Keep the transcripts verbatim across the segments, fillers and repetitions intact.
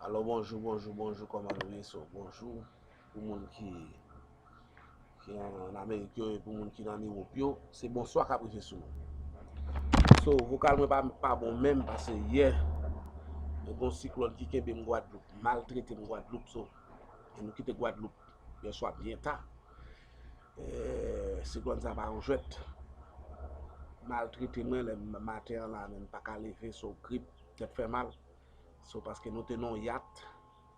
Alò, bonjou, bonjou, bonjou, kòman nou ye? So, bonjou pou moun ki, ki ann Amerik yo e pou moun ki nan Ewòp yo, se bonswa k ap rive sou nou. So, vokal mwen pa, pa bon menm, paske yè, gen yon siklòn ki kenbe m Gwadloup, maltrete m Gwadloup, so, e nou kite Gwadloup yèswa byen ta. E, siklòn sa pa yon jwèt. Maltrete mwen lè m, maten an la, menm pa ka leve, so, grip, tèt fè mal. So, paske nou te nan yon yat,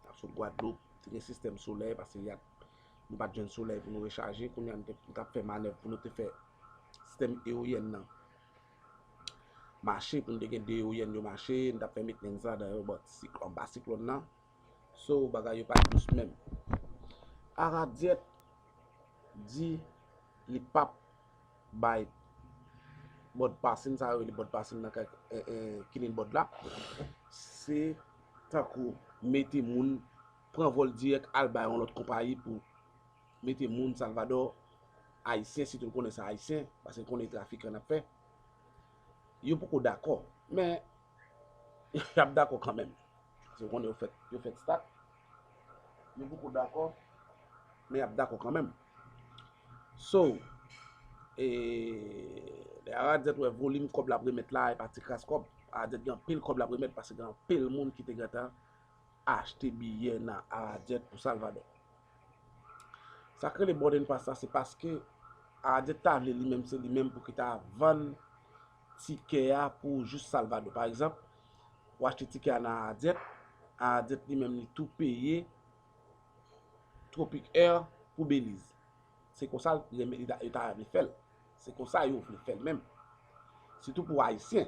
t ap sot Gwadloup, te gen sistèm solèy, paske yat, nou pa t jwenn solèy pou nou rechaje. Kounye a, nou te, nou t ap fè manèv pou nou te fè sistèm eolyèn nan mache, pou nou te gen de eolyèn yo mache, nou t ap fè mentnans ladan yo, but sik-, anba siklòn nan. So, bagay yo pa t dous menm. Aradyèt di li p ap bay bòd pasin, sa yo rele bòd pasin nan kay, eh, eh, killing bòd la. Se tankou mete moun, pran vòl dirèk al bay yon lòt konpayi pou mete moun Salvadò, Ayisyen, sitou l konnen se Ayisyen, paske l konnen trafikan n ap fè. Yo poko dakò, men y ap dakò kanmenm. Paske yo konnen yo fèk, yo fèk stat. Yo poko dakò, men y ap dakò kanmenm. So, e, lè Aradyèt wè volim kòb l ap remèt la, e pa ti kras kòb. Aradyèt gen anpil kòb l ap remèt, paske gen anpil moun ki te gentan achte biyè nan Aradyèt pou Salvadò. Sa k rele boarding pass la, se paske Aradyèt ta vle li menm, se li menm pou ki ta vann tikè a pou jis Salvadò. Pa egzanp, ou achte tikè a nan Aradyèt, Aradyèt li menm li tou peye Tropic Air pou Beliz. Se konsa l renmen, li ta, yo ta renmen fè l. Se konsa yo vle fè l menm. Sitou pou Ayisyen.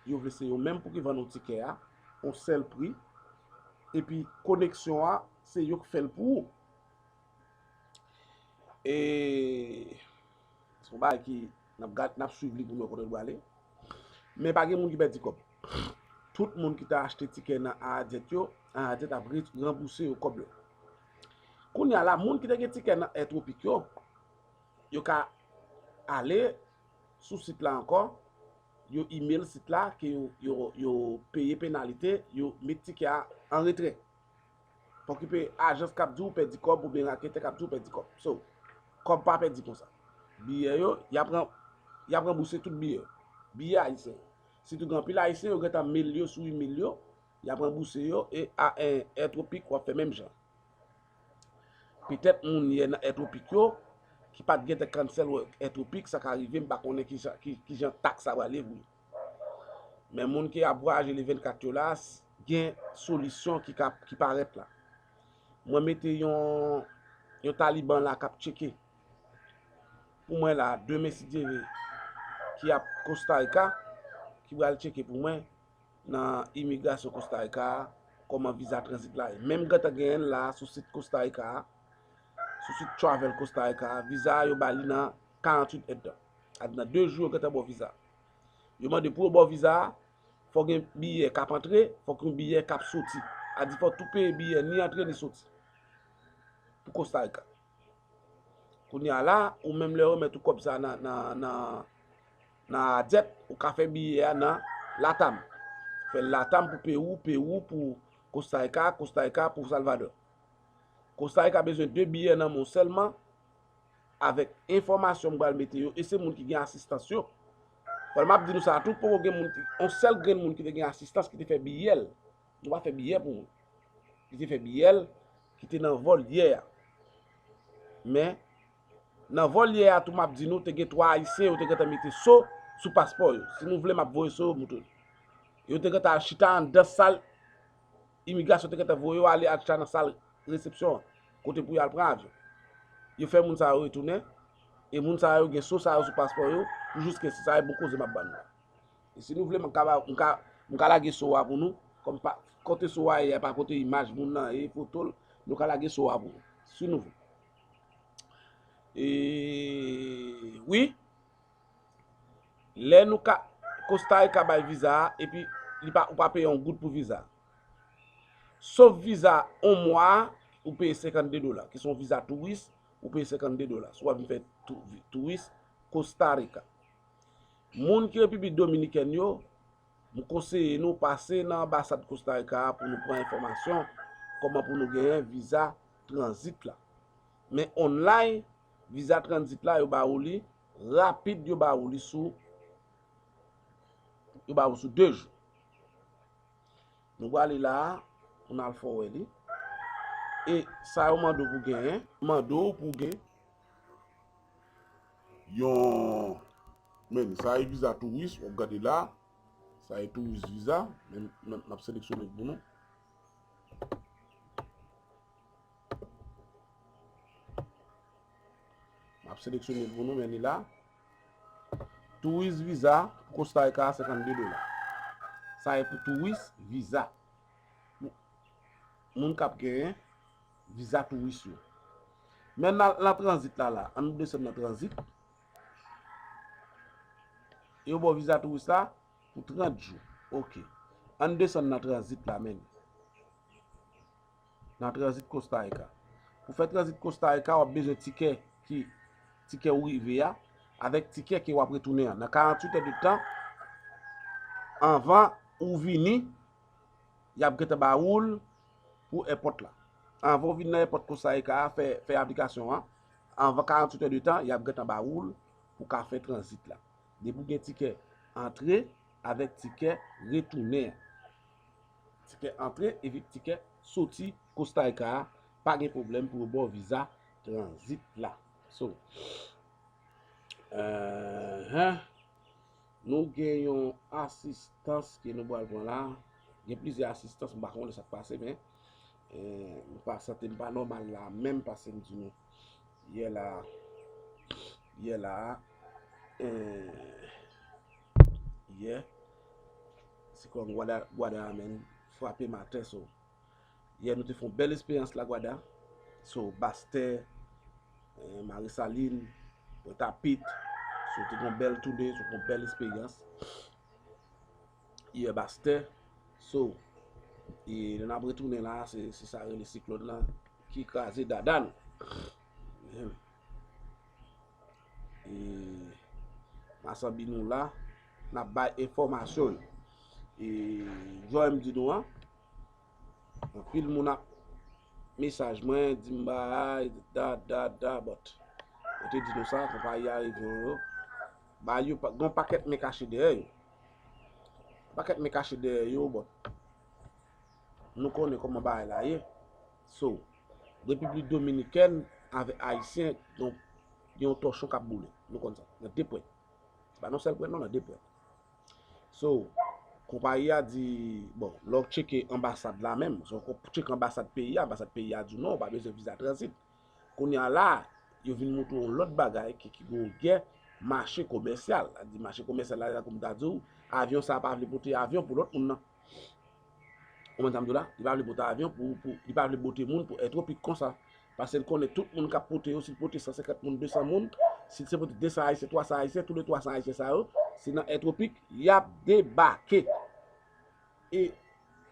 Yo vle se yo menm pou ki vann ou tikè a, yon sèl pri. Epi koneksyon an, se yo k fè l pou ou. E se yon bagay ki n ap gad, n ap swiv li pou nou wè kote l prale. Men pa gen moun ki pèdi kòb. Tout moun ki ta achte tikè nan Aradyèt yo, Aradyèt ap re-, ranbouse yo kòb yo. Kounye a la, moun ki te gen tikè nan Air Tropic yo, yo ka ale sou sit la ankò, yo email sit la ke yo, yo, yo peye penalite, yo met tikè a an retrè. Fòk yo peye ajans k ap di w pèdi kòb oubyen raketè k ap di w pèdi kòb. So, kòb pa pèdi konsa. Biyè yo, y ap ran-, y ap ranbouse tout biyè yo. Biyè ayisyen yo. Sitou gen anpil Ayisyen, yo gentan mail yo sou email yo, y ap ranbouse yo, e a, e, Air Tropic w ap fè menm jan. Petèt moun yè nan Air Tropic yo, ki pa t gentan cancel Air Tropic, sa ka rive, m pa konnen ki jan, ki, ki jan taks sa prale pou yo. Men moun ki ap vwayaje le vennkat yo la, s-, gen solisyon ki ka, ki parèt la. Mwen mete yon, yon Taliban la k ap tcheke pou mwen la, demen si Dye vle, ki ap Costa Rica, ki pral tcheke pou mwen nan imigrasyon Costa Rica a, kòman viza tranzit la ye. Menm gentan genyen l la sou sit Costa Rica a, sou sit Travel Costa Rica a, viza a yo ba li nan karanntuit èdtan. Sa di nan de jou yo gentan ba w viza. Yo mande pou yo ba w viza a, fò gen biyè k ap antre, fòk yon biyè k ap soti. Sa di fò tou peye biyè ni antre ni soti pou Costa Rica. Kounye a la, ou menm lè yo remèt ou kòb sa nan, nan, nan, nan Aradyèt, ou ka fè biyè a nan Latam. Fè Latam pou Pewou, Pewou pou Costa Rica, Costa Rica pou Salvadò. Costa Rica bezwen de biyè nan men w sèlman, avèk enfòmasyon m pral mete yo, e se moun ki gen asistans yo. Pandan m ap di nou sa a tou, poko gen moun ki, yon sèl grenn moun ki te gen asistans ki te fè biyè l. Nou pa fè biyè pou moun. Ki te fè biyè l, ki te nan vòl yè a. Men, nan vòl yè a tou, m ap di nou, te gen twa Ayisyen, yo te gentan mete so sou paspò yo. Si nou vle, m ap voye so yo moutre nou. Yo te gentan al chita anndan sal imigrasyon, te gentan voye yo ale al chita nan sal resepsyon an, kote pou y al pran avyon. Yo fè moun sa yo retounen, e moun sa yo gen so sa yo sou paspò yo, pou jiskaske sa e bon koze m ap ban nou. E si nou vle, m ka, m ka, m ka lage so a pou nou, kòm pa, kote so a ye a, pa kote imaj moun nan ye, foto l, nou ka lage so a pou nou, si nou vle. E, wi, lè nou ka, Costa Rica bay viza a, epi li pa, ou pa peye yon goud pou viza a. Sof viza yon mwa a, ou peye senkannde dola, ki se yon viza touris, ou peye senkannde dola. Si w ap vin fè tou-, touris Costa Rica. Moun ki Repiblik Dominikèn yo, M konseye nou pase nan anbasad Costa Rica a pou nou pran enfòmasyon kòman pou nou genyen viza tranzit la. Men online, viza tranzit la, yo ba ou li rapid, yo ba ou li sou, yo ba ou sou de jou. Nou prale la a, pou n al fè w wè li. E sa yo mande w pou genyen, mande w pou gen yon, men, sa e viza touris, w ap gade la. Sa e touris viza, men, men, m ap seleksyone l pou nou. M ap seleksyone l pou nou, men li la. Touris viza pou Costa Rica a, senkannde dola. Sa e pou touris viza. Moun k ap genyen viza touris yo. Men nan, nan tranzit la, la, ann nou desann nan tranzit. Yo ba w viza touris la pou trant jou. Ok. Ann desann nan tranzit la, men. Nan tranzit Costa Rica. Pou fè tranzit Costa Rica, w ap bezwen tikè ki, tikè ou rive a, avèk tikè ke w ap retounen an. Nan karanntuit è de tan, anvan ou vini, y ap gentan ba ou l pou èpòt la. Anvan w vin nan èpòt Costa Rica a, fè, fè aplikasyon an, anvan karanntuit è de tan, y ap gentan ba ou l pou ka fè tranzit la. Depi w gen tikè antre avèk tikè retounen an. Tikè antre epi tikè soti Costa Rica a, pa gen pwoblèm pou yo ba w viza tranzit la. So, enhen, nou gen yon asistans ke nou pral pran la. Gen plizyè asistans, m pa konnen sa k pase, men, eh, m pa santi m pa nòmal la menm, pase m di nou. Yè la, yè la, eh, yè, siklòn Guada, Guada, men, frape m atè, so. Yè nou te fè yon bèl esperyans Lagwada. So, Bastè, eh, Marisalin, Pwentapit. So, te gen yon bèl tounen, so, te gen yon bèl esperyans. Yè Bastè. So, e lè n ap retounen la, se, se sa rele siklòn lan ki kraze dada nou. E, masanbi nou la, n ap bay enfòmasyon yo. E, jan m di nou an, anpil moun ap mesaj mwen, di m bagay, da, da, da, but mwen te di nou sa, konpayi a revyon yo, ba yo, pa- gen yon pakèt men kache dèyè yo. Pakèt men kache dèyè yo, but nou konnen kòman bagay la ye. So, Repiblik Dominikèn avèk Ayisyen, gen yon, gen yon tòchon k ap boule. Nou konn sa. Nan de pwent. Se pa nan sèl pwent, non, nan de pwent. So, konpayi a di, bon, lè w tcheke anbasad la menm, so, w tcheke anbasad peyi a, anbasad peyi a di w non, w pa bezwen viza tranzit. Kounye a la, yo vin montre w yon lòt bagay ki, ki gen yon gè mache komèsyal. Sa di mache komèsyal la, sa kòm m ta di w, avyon sa a pa vle pote avyon pou lòt moun nan. Ou konprann sa m di w la? Li pa vle pote avyon pou, pou, li pa vle pote moun pou Ètwopik konsa. Paske l konnen tout moun k ap pote yo, si l pote san senkant moun, de san moun, si l se pote de san Ayisyen, twa san Ayisyen, tou le twa san Ayisyen sa yo, se nan Ètwopik y ap debake. E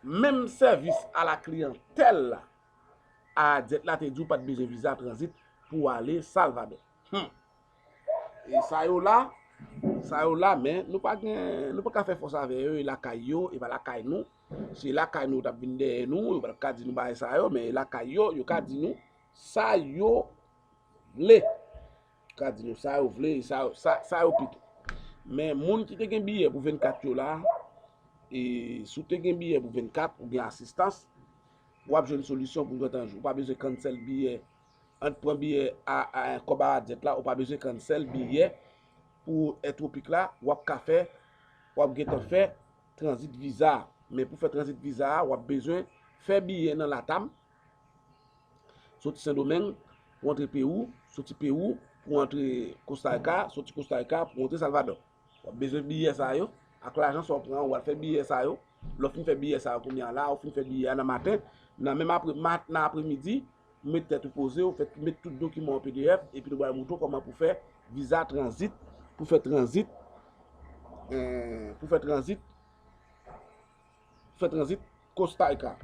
menm sèvis a la kliyantèl la, Adyèt la te di w pa t bezwen viza tranzit pou w ale Salvadò. Hmm. E sa yo la, sa yo la, men nou pa gen, nou pa ka fè fòs avè yo, e lakay yo, e pa lakay nou. Si e lakay nou, yo t ap vin dèyè nou, yo pa t ap ka di nou bagay sa yo, men e lakay yo, yo ka di nou sa yo vle. Ka di nou sa yo vle, sa, sa, sa yo pito. Men moun ki te gen biyè pou vennkat yo la, e si w te gen biyè pou vennkat, ou gen asistans, w ap jwenn solisyon pou gentan jou. Ou pa bezwen cancel biyè, ann pran biyè a, a kòb a adyèt la, ou pa bezwen cancel biyè pou Ètwopik la, w ap ka fè, w ap gentan fè tranzit viza a. Men pou fè tranzit viza a, w ap bezwen fè biyè nan LATAM, soti Sendomeng pou antre Pewou, soti Pewou pou antre Costa Rica, soti Costa Rica pou antre Salvadò. W ap bezwen biyè sa yo, ak lajan sa w pran, w al fè biyè sa yo. Lè w fin fè biyè sa yo kounye a la, ou fin fè biyè a nan maten, nan menm apre, mat-, nan apremidi, ou met tèt ou poze, ou fè, met tout dokiman an P D F, epi nou pral montre w kòman pou fè viza tranzit, pou fè tranzit, eh, pou fè tranzit, fè tranzit Costa Rica.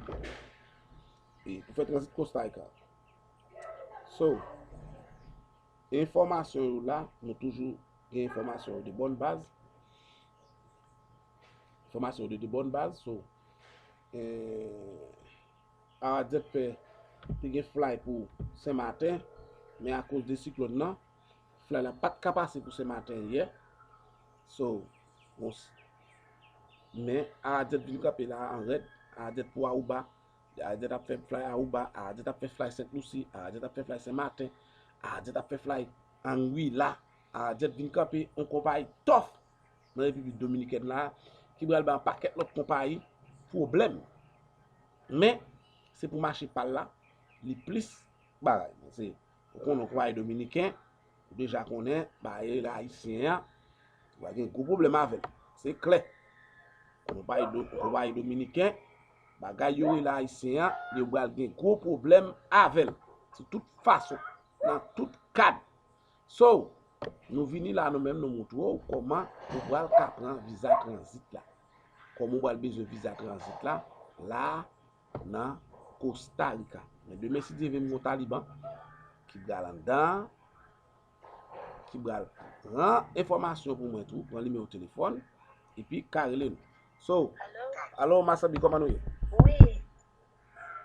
E pou fè tranzit Costa Rica. So, enfòmasyon yo la, nou toujou gen enfòmasyon yo de bòn baz. enfòmasyon de, de bòn baz. So, eh, Aradyèt fè te gen fly pou Senmaten, men akoz de siklòn nan, fly la pa t ka pase pou Senmaten yè. So, bon, s- men Aradyèt vin kanpe la an rèd. Aradyèt pou Aruba, Aradyèt ap fè fly Aruba, Aradyèt ap fè fly Sent Lisi, Aradyèt ap fè fly Senmaten, Aradyèt ap fè fly Anguilla, Aradyèt vin kanpe yon konpayi tòf nan Repiblik Dominikèn la, ki pral bay yon pakèt lòt konpayi pwoblèm. Men, se pou mache pa l la, li plis bagay. Se, ou konnen yon konpayi dominiken, ou deja konnen, bagay yo rele ayisyen an, ou va gen gwo pwoblèm avè l. Se klè. Konpayi do, konpayi dominiken, bagay yo rele ayisyen an, yo pral gen gwo pwoblèm avè l. Sou tout fason, nan tout kad. So, nou vini la nou menm nou montre w kòman ou pral ka pran viza tranzit la. Kòman ou pral bezwen viza tranzit la, la nan Costa Rica. Men demen si Dye vle m gon taliban ki pral anndan, ki pral pran enfòmasyon pou mwen tou, pran nimewo telefòn, epi ka rele nou. So, alo, Masanbi, kòman nou ye? Wi.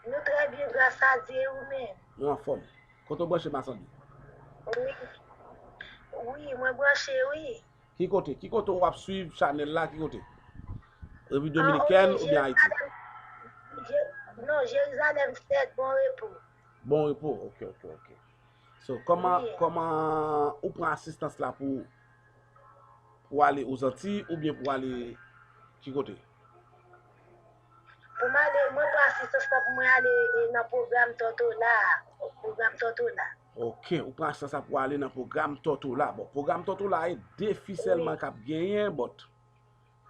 Nou trè byen, gras a Dye, ou menm? Nou anfòm. Kote w branche, Masanbi? Wi. Wi, mwen branche, wi. Ki kote? Ki kote w ap swiv chanèl la? Ki kote? Repiblik Dominikèn oubyen Ayiti? Je- non, Jerizalèm sèt, Bon Repo. Bon Repo, ok, ok, ok. So, kòman, kòman ou pran asistans la pou, pou ale Ozantiy oubyen pou ale ki kote? Pou m ale, mwen pran asistans la pou mwen ale, e, nan pwogram Tòtola. Pwogram Tòtola. Ok, ou pran asistans la pou ale nan pwogram Tòtola. Bon, pwogram Tòtola e de fi sèlman k ap genyen, but,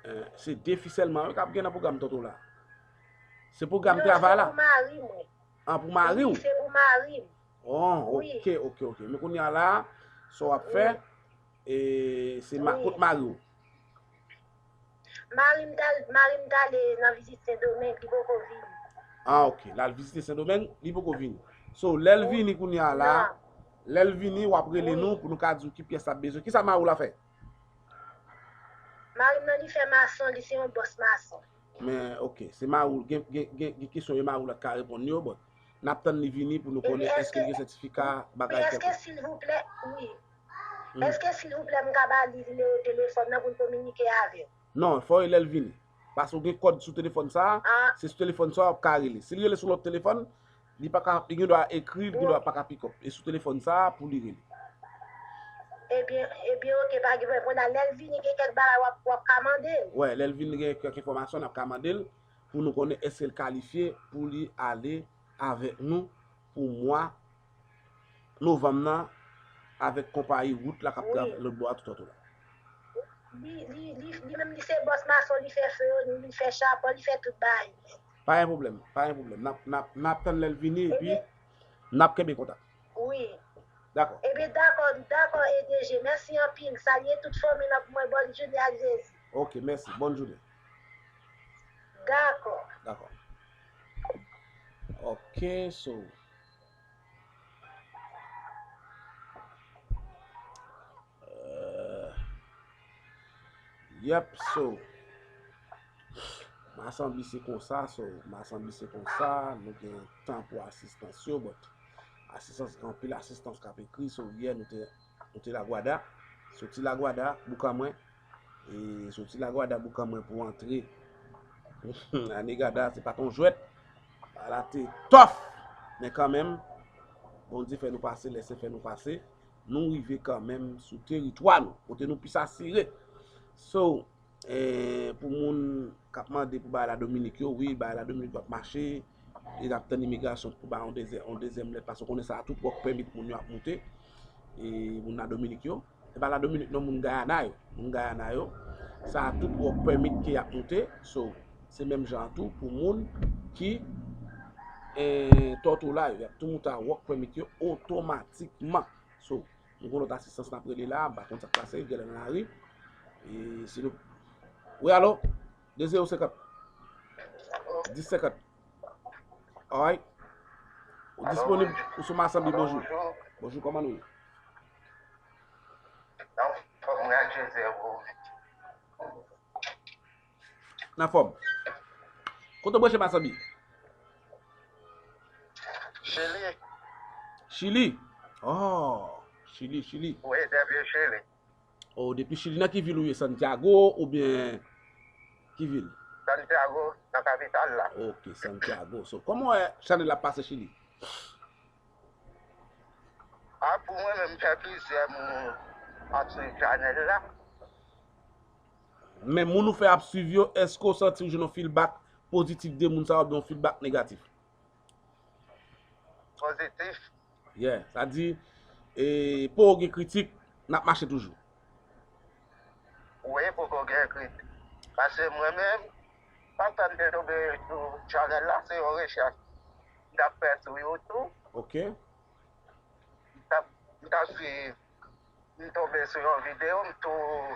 eh, se de fi sèlman wi k ap gen nan pwogram Tòtola. Se pwogram travay la. Non, se pou mari mwen. An, pou mari w? Wi, se pou mari m. Oh, ok, ok, ok. Men kounye a la, sa w ap fè, e, se ma, kot mari w? Mari m t al, mari m t ale nan vizit Sendomeng, li poko vini. Ah, ok. L al vizite Sendomeng, li poko vini. So, lè l vini kounye a la, lè l vini, w ap rele nou pou nou ka di w ki pyès l ap bezwen. Kisa mari w la fè? Mari m nan, li fè mason, li se yon bòs mason. Men, ok, se mari w, gen, gen, gen, gen kesyon e mari w la ka reponn yo, but n ap tann li vini pou nou konnen èske l gen sètifika bagay kèlkonk. Èske silvouplè, wi. Èske silvouplè m ka ba li nimewo telefòn nan pou l kominike avè w? Non, fò w rele l vini. Paske w gen kòd sou telefòn sa a, se sou telefòn sa a w ap ka rele. Si l rele sou lòt telefòn, li pa ka, li gen dwa ekri, li gen dwa pa ka pick up. E sou telefòn sa a pou li rele. Ebyen, ebyen, ok, pa gen pwoblèm. Kounye a, lè l vini, gen kèk bagay w ap, w ap ka mande l. Wè, lè l vini, gen kèk enfòmasyon n ap ka mande l pou nou konnen èske l kalifye pou li ale avèk nou pou mwa novanm nan avèk konpayi wout la k ap travay lòt bò a tout Tòtola. Li, li, li, li menm li se bòs mason, li fè feyoni, li fè chapon, li fè tout bagay. Pa gen pwoblèm, pa gen pwoblèm. N ap, n ap, n ap tann lè l vini epi n ap kenbe kontak. Wi. Dakò. Ebyen, dakò, dakò, E D G. Mèsi anpil. Salye tout fanmi lan pou mwen. Bòn jounen ak Jezi. Ok, mèsi. Bòn jounen. Dakò. Dakò. Ok, so. Euh, yep, so. Masanbi se konsa, so. Masanbi se konsa. Nou gen tan pou asistans yo, but asistans, gen anpil asistans k ap ekri, so, yè nou te, nou te Lagwada. Soti Lagwada, Boukanmwen. E soti Lagwada, Boukanmwen pou antre Anegada, se pa t yon jwèt. Bagay la te tòf. Men kanmenm, Bondye fè nou pase, lèse fè nou pase. Nou rive kanmenm sou teritwa nou, kote nou plis asire. So, eh, pou moun k ap mande pou bagay la Dominik yo, wi, bagay la Dominik yo ap mache. E n ap tann imigrasyon pou bay yon dezyè-, yon dezyèm lèt, paske w konnen sa a tout work permit moun yo ap moute. E moun la Dominik yo. Se pa la Dominik non, moun Gayana yo. Moun Gayana yo. Sa a tout work permit ke y ap moute. So, se menm jan an tou pou moun ki, eh, Tòtola yo. Y ap tou moute a work permit yo otomatikman. So, nou gon lòt asistans n ap rele la, m pa konn sa k pase, genlè nan lari. E si nou, wi, alo? De zewo senkant. Dis senkant. Alright. Ou disponib, ou sou Masanbi, bonjou. Bonjou, kòman nou ye? Anfòm, mwen ak Joseph, ou menm? Anfòm. Kote w branche Masanbi? Chili. Chili? Oh, Chili, Chili. Wi, depi Chili. Oh, depi Chili, nan ki vil ou ye? Santiago oubyen ki vil? Santiago, nan kapital la. Ok, Santiago. So, kòman w wè chanèl la pase Chili? A, pou mwen menm, fè plizyè moun ap swiv chanèl la. Men moun ou fè ap swiv yo, èske w santi w jwenn yon feedback pozitif de moun sa yo oubyen yon feedback negatif? Pozitif. Yeah, sa di, e, poko gen kritik, n ap mache toujou. Wi, poko gen kritik. Paske mwen menm, sa fè m te tonbe sou chanèl la, se yon rechèch m t ap fè sou YouTube. Ok. M t ap, m t ap swiv, m tonbe sou yon videyo, m tou,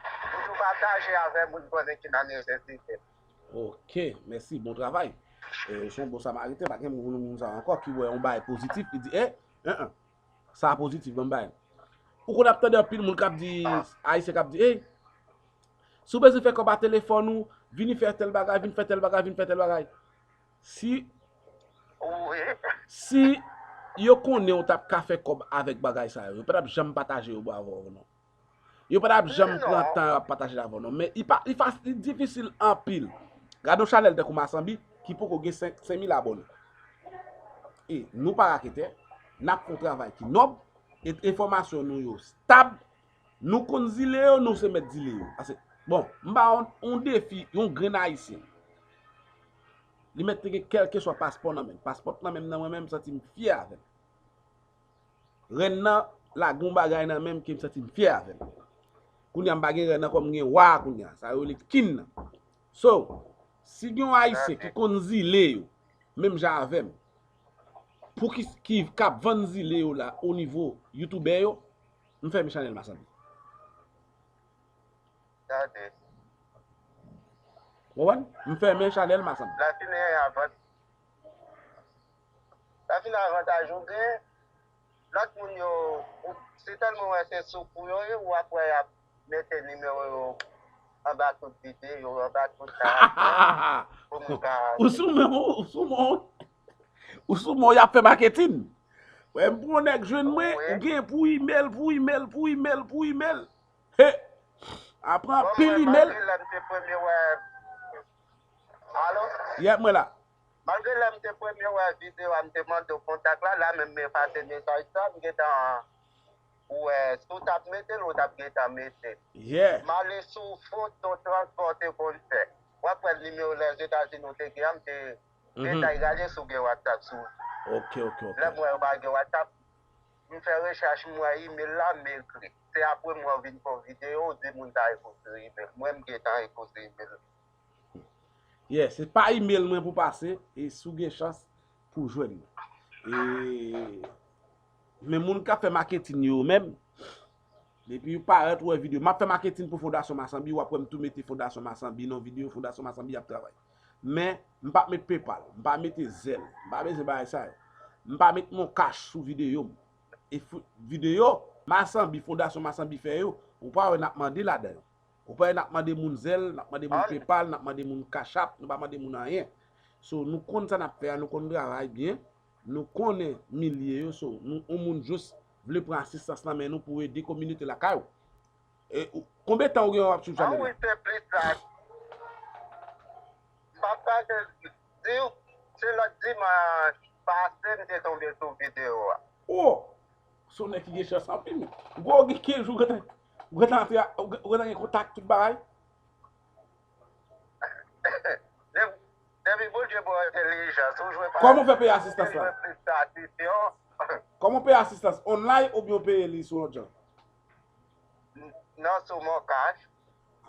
m tou pataje avè moun konnen ki nan nesesite. Ok, mèsi, bon travay. E, ou se yon bon samariten, pa gen moun, moun sa ankò ki wè yon bagay pozitif, li di, e, en, en, sa pozitif, ban m bagay. Ou konn ap tande anpil moun k ap di, ayisyen k ap di, ey, si w bezwen fè kòb a telefòn ou, vini fè tèl bagay, vin fè tèl bagay, vin fè tèl bagay. Si, Wi. Si yo konnen w t ap ka fè kòb avèk bagay sa yo, yo pa t ap janm pataje yo bò avè w non. Yo pa t ap janm pran tan yo ap pataje l avè w non. Men li pa, li fas, li difisil anpil. Gade yon chanèl tankou Masanbi ki poko gen senk, senk mil abòne. E nou pa raketè, n ap fè yon travay ki nòb, e enfòmasyon nou yo stab, nou konn zile yo, nou se mèt zile yo. Paske, bon, m ba yon, yon defi, yon grenn ayisyen. Li mèt te gen kèlkeswa paspò nan men l. Paspò nan men m nan mwen menm, m santi m fyè avè l. Rèn nan lage yon bagay nan men m ke m santi m fyè avè l. Kounye a m pa gen rèn ankò, m gen wa kounye a. Sa yo rele king nan. So, si gen yon ayisyen ki konn zile yo, menm jan avè m, pou ki, ki k ap vann zile yo la, o nivo youtubè yo, m fèmen chanèl Masanbi. Gade. Ou konprann? M fèmen chanèl Masanbi. La fini avan. La fini avantaj ou gen. Lòt moun yo, ou, si tèlman wè se soufri yo ye, ou ap wè y ap mete nimewo yo anba tout videyo, anba tout karantè. Pou moun ka Ou sou men, ou sou men, ou sou men, y ap fè maketin. Wè, m pou yon nèg jwenn mwen, ou gen pou imèl, pou imèl, pou imèl, pou imèl. He! Apre anpil imèl. Malgre lè m te premye wè. Alo? Yeah, mwen la. Malgre lè m te premye wè videyo a, m te mande w kontak la, la menm m efase mesaj sa, m gentan wè si w t ap mete l, ou t ap gentan mete. Yeah. M ale sou foto transpò w te konn fè. W ap wè nimewo Lèzetazini w te gen an, m te detay gade si w gen WhatsApp sou. Ok, ok, ok. Lè m wè yo pa gen WhatsApp, m fè rechèch, m wè imèl la, m ekri. Se apre m wè w vin fè yon videyo, w di moun sa efase imèl. Mwen, m gentan efase imèl. Yeah, se pa imèl mwen pou pase, e si w gen chans pou jwenn mwen. E, men moun k ap fè maketin yo menm, depi yo parèt, ou wè videyo. M ap fè maketin pou Fondasyon Masanbi, w ap wè m tou mete Fondasyon Masanbi nan videyo, Fondasyon Masanbi ap travay. Men, m p ap met PayPal, m pa mete Zelle, m pa bezwen bagay sa yo. M pa met Moncash sou videyo m. E fou-, videyo Masanbi, Fondasyon Masanbi fè yo, ou pa wè n ap mande ladan yo. Ou pa wè n ap mande moun Zelle, n ap mande moun PayPal, n ap mande moun Cash App, nou pa mande moun anyen. So, nou konn sa n ap fè a, nou konn travay byen, nou konnen milye yo, so, nou, yon moun jis vle pran asistans nan men nou pou ede kominote lakay ou. E, ou, konbyen tan ou gen w ap swiv chanèl la? Wi, se plis sa. M pa pase, di w, se lòt dimanch pase m te tonbe sou videyo a. Oh! Se yon nèg ki gen chans anpil. Gwo, gen kenz jou, ou gentan, ou gentan antre, ou gentan gen kontak, tout bagay. Depi, depi Bondye ba w entèlijans, ou jwe pa. Kòman w fè peye asistans la? Ou jwe plis statisyon. Kòman w peye asistans? Online oubyen w peye li sou yon jan? Non, sou Moncash.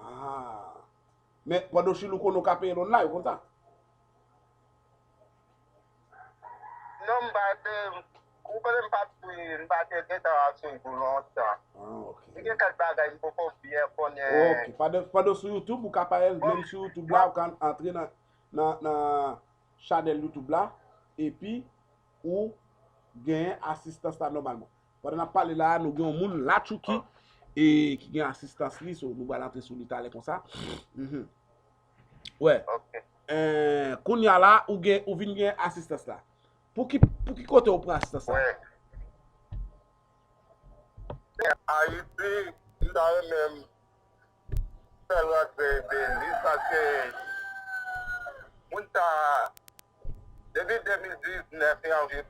Ah. Men pandan w Chili, ou konnen w ka peye l online, ou konn sa? Non, m pa te, ou konnen m pa t swiv, m pa te gentan ap swiv pou lontan. Ah, ok. Gen kèk bagay m poko byen konnen. Ok, pandan, pandan w sou YouTube, ou ka peye l, menm sou YouTube la, ou ka antre nan, nan, nan chanèl YouTube la, epi ou genyen asistans la nòmalman. Pandan n ap pale la a, nou gen yon moun Latchouki e ki gen asistans li, so nou pral antre sou li talè konsa. Mhm. Wè. Ok. Eh, kounye a la, ou gen, ou vin gen asistans la. Pou ki, pou ki kote ou pran asistans la? Wè. Ayiti, m ta renmen fè l rantre Beliz, paske moun sa, depi de mil diznèf li anvi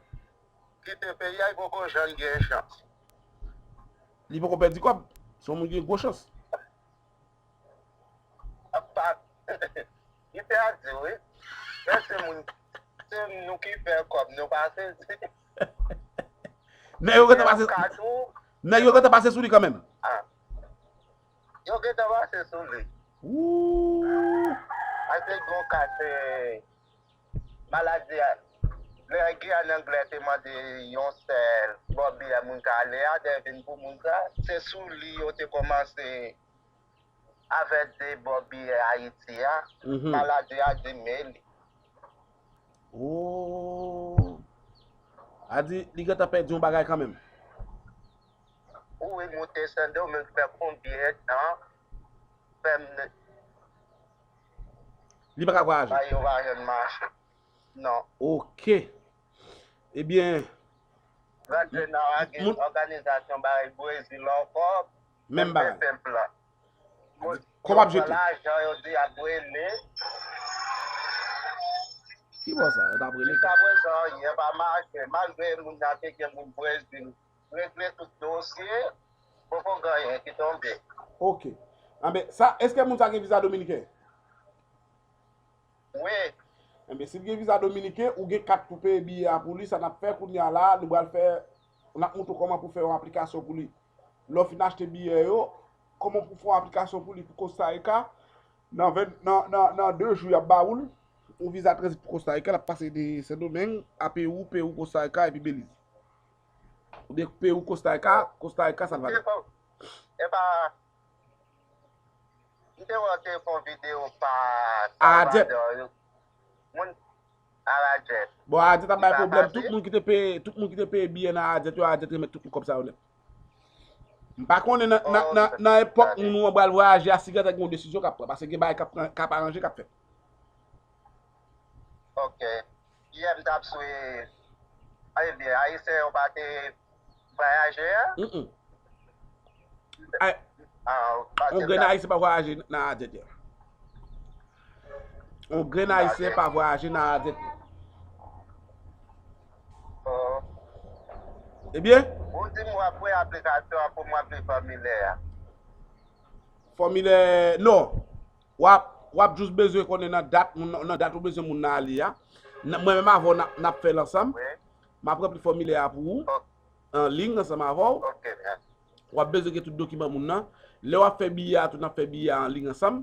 kite peyi a, li poko janm gen chans. Li poko pèdi kòb. Se yon moun ki gen gwo chans. Apa, li pèdi, wi. Men se moun, se nou ki fè kòb, nou pa sezi. Nèg yo gentan pase, nèg yo gentan pase sou li kanmenm. Ah. Yo gentan pase sou li. Wou. Ase gon ka se maladi a. Lè Giyàn Anglè te mande yon sèl bò biyè moun ka ale a, te vin pou moun sa, se sou li yo te kòmanse avè de bò biyè Ayiti a, mhm, maladi a di men li. Oh. A di, li gentan pèdi yon bagay kanmenm. Ou wi, moute Sendomeng fè konbyen tan, fè m Li pa ka vwayaje. Bay yo pa jwenn mache. Non. Ok. Ebyen, rantre nan moun òganizasyon bay Brezil ankò. Menm bagay. Senp la. Kòb ap jete. Lajan yo di ap rele. Ki bò sa? Yo t ap rele. Jiskaprezan, anyen pa mache. Malgre moun nan te gen moun Brezil regle tout dosye, poko gen anyen ki tonbe. Ok. Anben, sa, èske moun sa gen viza dominiken? Wi. Enben, si l gen viza dominiken, ou gen kat pou peye biyè a pou li, sa n ap fè kounye a la, nou pral fè, n ap montre w kòman pou fè yon aplikasyon pou li. Lè w fin achte biyè yo, kòman pou fè yon aplikasyon pou li pou Costa Rica, nan ven, nan, nan, nan de jou y ap ba ou l, yon viza tranzit pou Costa Rica, l ap pase de Sendomeng a Pewou, Pewou, Costa Rica, epi Beliz. Oubyen Pewou, Costa Rica, Costa Rica, Salvador. E pa, m te wè w te fè yon videyo pa Salvador. Moun Arajet. Bon, Arajet ap bay pwoblèm. Tout moun ki te peye, tout moun ki te peye biyè nan Arajet yo, Arajet remèt tout moun kòb sa yo nèt. M pa konnen nan, nan, nan, nan epòk moun ou an pral vwayaje a, si gentan gen yon desizyon k ap pran, paske gen bagay k ap pran, k ap aranje, k ap fèt. Ok. Yè m t ap swe, ebyen, Ayisyen yo pa te vwayaje a? Mm, mm. Ay, yon grenn Ayisyen pa vwayaje nan Arajet yè. Yon grenn Ayisyen pa vwayaje nan Arajet yè. Oh. Ebyen? Ou di m w ap voye aplikasyon an pou m ranpli fòmilè a. Fòmilè, non. W ap, w ap jis bezwen konnen nan dat, moun, nan dat ou bezwen moun nan ale a. Nan, mwen menm avè w, n ap, n ap fè l ansanm. Wi. M ap ranpli fòmilè a pou ou, an liy ansanm avè w. Ok, mèsi. W ap bezwen gen tout dokiman moun nan. Lè w ap fè biyè a tou, n ap fè biyè a an liy ansanm.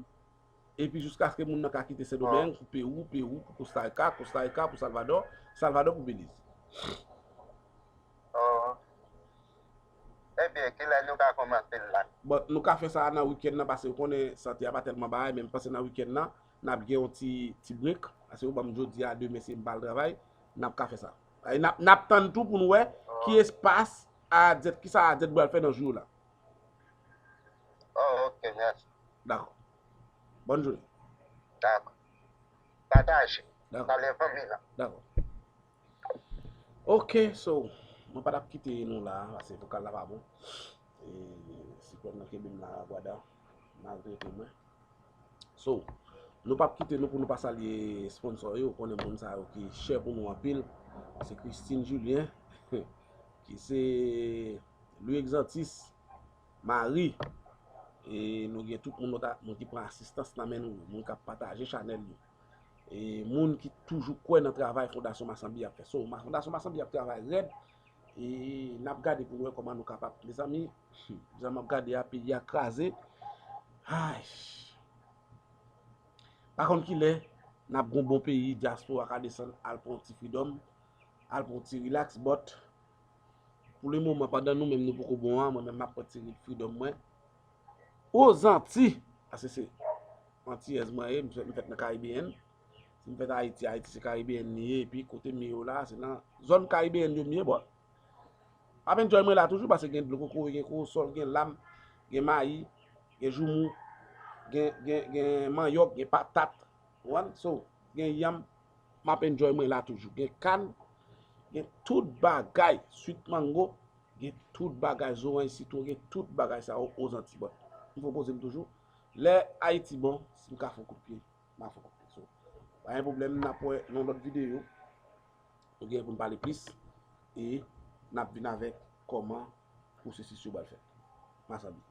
Epi jiskaske moun nan ka kite Sendomeng pou Pewou, Pewou pou Costa Rica, Costa Rica pou Salvador, Salvador pou Beliz. Oh. Ebyen, kilè nou ka kòmanse l la? Bon, nou ka fè sa nan wikenn nan, paske ou konnen sante a pa tèlman bagay, men m panse nan wikenn nan, n ap gen yon ti, ti break. Paske ou ban m jodi a, demen se m pa al travay, n ap ka fè sa. N ap, n ap tann tou pou n wè ki espas Arajet, kisa Arajet pral fè nan jou yo la. Oh, ok, mèsi. Dakò. Bòn jounen. Dakò. Pataje. Dakò. Pale fanmi lan. Dakò. Ok, so, mwen pa t ap kite nou la, paske vokal la pa bon. E, siklòn nan kenbe m la, Gwada, maltrete mwen. So, nou p ap kite nou pou nou pa salye sponsor yo, ou konnen moun sa yo ki chè pou nou anpil. Se Christine Julien, ki se Louis Exantis, Marie, e nou gen tout moun, nou ta, moun ki pran asistans nan men nou, moun k ap pataje chanèl yo. E moun ki toujou kwè nan travay Fondasyon Masanbi ap fè. So, ma, Fondasyon Masanbi ap travay rèd. E n ap gade pou n wè kòman nou kapab. Mezanmi, jan m ap gade a, peyi a kraze. Ay. Pa konn kilè n ap gon bon peyi, dyaspora ka desann, al pran yon ti freedom, al pran yon ti relax, but pou le moman, pandan nou menm nou poko bon an, mwen menm m ap pran ti freedom mwen. Ozanti, paske se Antiyèz mwen ye, m fèt, m fèt nan Karibeyèn. Si m fèt Ayiti, Ayiti se Karibeyèn li ye, epi kote m ye yo la, se nan zòn Karibeyèn yo m ye, bon. M ap enjoy mwen la toujou, paske gen dlo kokoye, gen kowosòl, gen lam, gen mayi, gen joumou, gen, gen, gen manyòk, gen patat. Ou konprann? So, gen yanm, m ap enjoy mwen la toujou. Gen kann, gen tout bagay, swit mango, gen tout bagay, zoranj, sitwon, gen tout bagay sa yo Ozanti bò. M pwopoze m toujou. Lè Ayiti bon, si m ka fè yon kout pye, m a fè yon kout pye. So, pa gen pwoblèm, n ap wè nan lòt videyo. Nou gen pou n pale plis e n ap vin avèk kòman pwosesis yo pral fèt. Masanbi.